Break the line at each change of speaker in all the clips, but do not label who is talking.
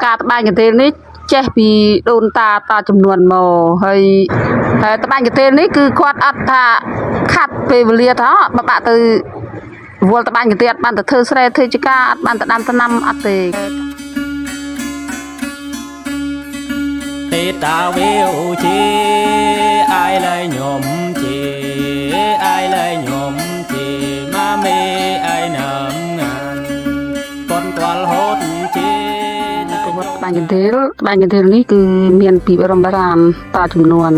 ការត្បាញកន្ទេលនេះចេះពីដូនតាតាចំនួនមកហើយហើយត្បាញកន្ទេលនេះគឺគាត់អត់ថាខាត់ពេលវេលាថាបបាក់ទៅវល់ត្បាញកន្ទេលអត់បានទៅធ្វើស្រែធ្វើចការអត់បានទៅដាំដំណាំអត់ទេ
ទេតាវេអូជាអាយឡៃញោមជាអាយឡៃញោមជាម៉ាមេអាយណាំងានកនគាល់ហូតជា
ប្រវត្តិត្បាញកន្ទេលត្បាញកន្ទេលនេះគឺមានពីបរមបុរាណតចំនួន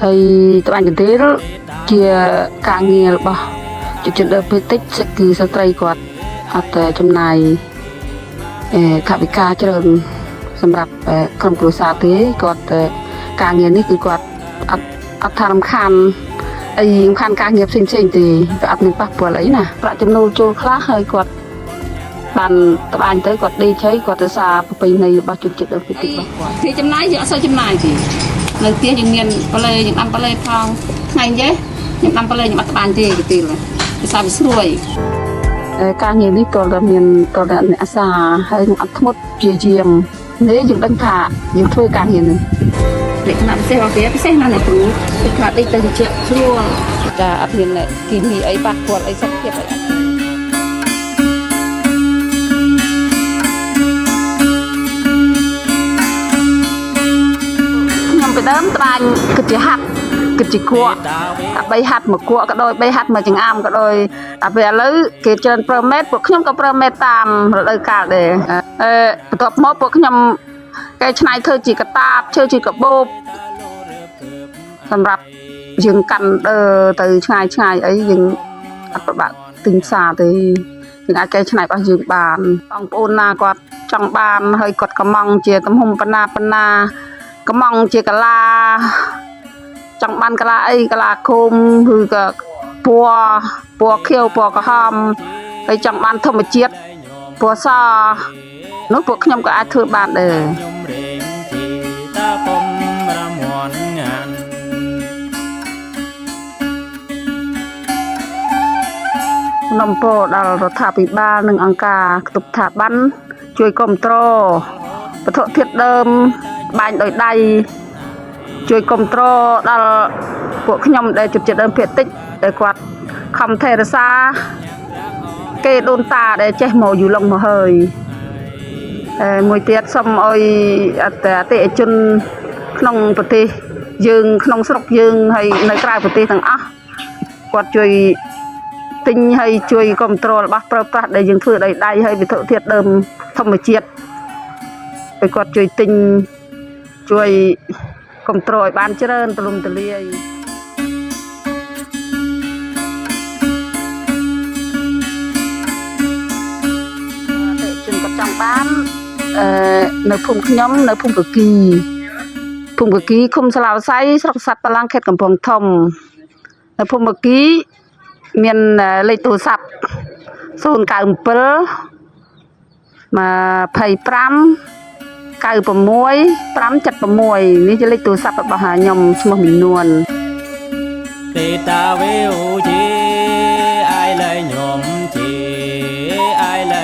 ហើយត្បាញកន្ទេលជាការងាររបស់ជនជាតិដើមភាគតិចគឺស្ត្រីគាត់អត់ចំណាយថវិកាច្រើនសម្រាប់ក្រុមគ្រួសារទេគាត់ការងារនេះគឺគាត់អត់អត់ថារំខានអីរំខានការងារផ្សេងផ្សេងទេវាអត់មានប៉ះពាល់អីណាប្រាក់ចំណូលចូលខ្លះហើយគាត់បានត្បាញទៅគាត់ដេកឆីគាត់ទៅសារប្រពៃណីរបស់ជនជាតិដើមភាគតិចរបស់គាត់គេចំណាយយើងអត់សូវចំណាយទេនៅផ្ទះយើងមានប្លែយើងដាំប្លែផងថ្ងៃនេះខ្ញុំដាំប្លែខ្ញុំអត់ត្បាញទេគេទីភាសាវាស្រួយការងារនេះក៏តែមានក៏តែអ្នកអាសាហើយនឹងអត់ធ្មត់ជាជាមនេះយើងដឹងថាយើងធ្វើការងារនេះលក្ខណៈពិសេសរបស់វាពិសេសណាស់អ្នកគ្រូគឺថាដេកទៅជាស្រួលចាអត់មានគីមីអីប៉ះពាល់អីសុខភាពអីអត់ខ្ញុំពីដើមត្បាញគិតជាហាត់គិតជាគក់តែ3ហាត់មួយគក់ក៏ដោយ3ហាត់មួយចង្អាមក៏ដោយតែពេលឥឡូវគេច្រើនប្រើម៉ែត្រពួកខ្ញុំក៏ប្រើម៉ែត្រតាមរដូវកាលដែរអឺបន្ទាប់មកពួកខ្ញុំគេច្នៃធ្វើជាកតាបធ្វើជាកាបូបសម្រាប់យើងកាន់ទៅឆ្ងាយឆ្ងាយអីយើងអត់ប្របាក់ទិញផ្សារទេយើងអាចកែច្នៃរបស់យើងបានបងប្អូនណាគាត់ចង់បានហើយគាត់កំងជាទំហំបណ្ណាបណ្ណាកំងជាកាឡាចង់បានកលាអីកាឡាគមឬក៏ពណ៌ពណ៌ខៀវពណ៌ក្រហមហើយចង់បានធម្មជាតិពណ៌សនោះពួកខ្ញុំក៏អាចធ្វើបានដែរ
ខ្ញុំរេងជាតាពុំរមន់ងាន
នំពោដល់រដ្ឋាភិបាលនិងអង្គការខ្ទប់ស្ថាប័នជួយគ្រប់គ្រងវត្ថុធាតុដើមបាញ់ដោយដៃជួយគ្រប់គ្រងដល់ពួកខ្ញុំដែលជនជាតិដើមភាគតិចដែលគាត់ខំថែរក្សាគេដូនតាដែលចេះមកយូរឡឹងមកហើយហើយមួយទៀតសូមឲ្យអតិថិជនក្នុងប្រទេសយើងក្នុងស្រុកយើងហើយនៅក្រៅប្រទេសទាំងអស់គាត់ជួយទិញហើយជួយគ្រប់គ្រងរបស់ប្រើប្រាស់ដែលយើងធ្វើដោយដៃហើយវត្ថុធាតុដើមធម្មជាតិឲ្យគាត់ជួយទិញជួយគ្រប់គ្រងឲ្យបានច្រើនទូលំទូលាយអតិថិជនគាត់ចង់បានអឺនៅភូមិខ្ញុំនៅភូមិកគីភូមិកគីឃុំស្លាវសៃស្រុកសត្វបលាំងខេត្តកំពង់ធំនៅភូមិកគីមានលេខទូរស័ព្ទ097 25 96 576នេះជាលេខទូរស័ព្ទរបស់ខ្ញុំឈ្មោះមីនួន
ទេតាវេអូជាអាយឡៃញោមជាអាយឡៃ